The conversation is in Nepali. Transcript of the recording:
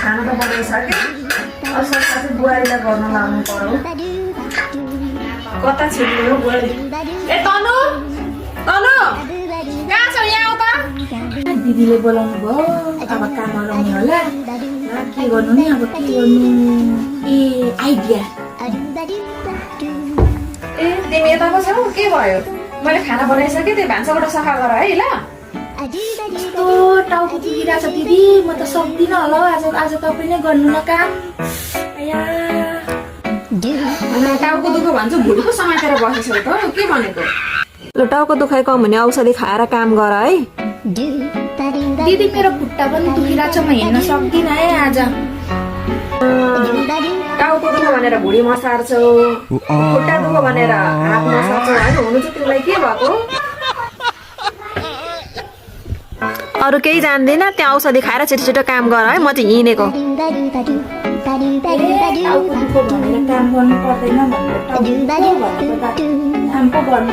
खाना त बनाइसके असल साथै बुहारीलाई गर्न लाउनु पर्यो कता छिर्नु हो बुहारी ए तनु तनु कहाँ छौ यहाँ आउ त दिदीले बोलाउनु भयो अब काम गराउने होला के गर्नु नि अब के गर्नु ए आइडिया ए तिमी यता पो छौ के भयो मैले खाना बनाइसके त्यो भान्साबाट सफा गर है ल कस्तो टाउको दुखिरहेको छ दिदी म त सक्दिनँ होला आज तपाईँ नै गर्नु न काम टाउको दुखो भन्छ भुँडीको समातेर बसेछौ त के भनेको ल टाउको दुखाइ कम हुने औषधि खाएर काम गर है दिदी मेरो खुट्टा पनि दुखिरहेको छ म हिँड्न सक्दिनँ है आज टाउको दुखो भनेर भुँडी मसार्छौ खुट्टा दुखो भनेर हात मसार्छौ होइन हुनु चाहिँ तिमीलाई के भएको अरू केही जान्दैन त्यहाँ औषधि खाएर छिटो छिटो काम गर है म चाहिँ हिँडेको टाउको दुखो भनेर काम गर्नु पर्दैन भनेर काम पो गर्नु